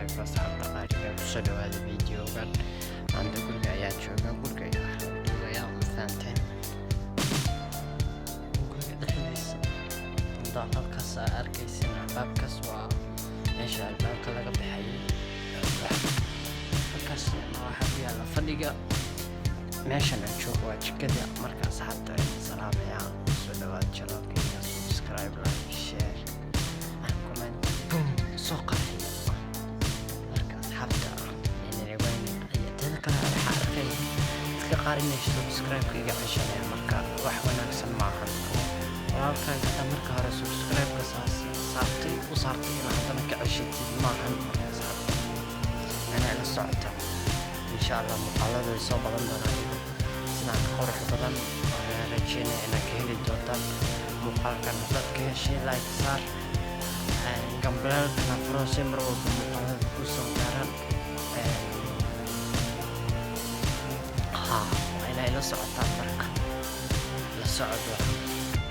Calaykum asxaabta qaaliga, kusoo dhawaada videogan. Maanta guriga ayaa jooga, guriga ayaa wax lagu duubayaa, ma fahanteen? Guriga dhexdiisa hadda halkaas aa arkaysin, albaabkaas waa meesha albaabka laga baxayay. Halkaas waxaa ku yaala fadhiga. Meeshan aan joogo waa jikada. Marka asxaabta ay salaamayaan, kusoo dhawaada channelkayga. Subscribe, like, share and comment, boom, soo qarxiya. Marka asxaabta teeda kale, waxaa arkay dadka qaar inay subscribe-ka iga ceshanayaan. Marka wax wanaagsan maahan walaalkaaga hadda marka hore subscribe-ka saartay u saartay inaad haddana ka ceshatid maahan. Marka asxaabta inay la socota, insha Allah muuqaalada way soo badan doonaan iyagu sidaan ka qurux badan. Waan rajeynaya inaad ka heli doontaan muuqaalkan. Haddaad ka heshay, like saar, gambaleelkana furo si mar walba muuqaalada kuu soo gaaraan. Haa, waa inay la socotaan. Marka la socod.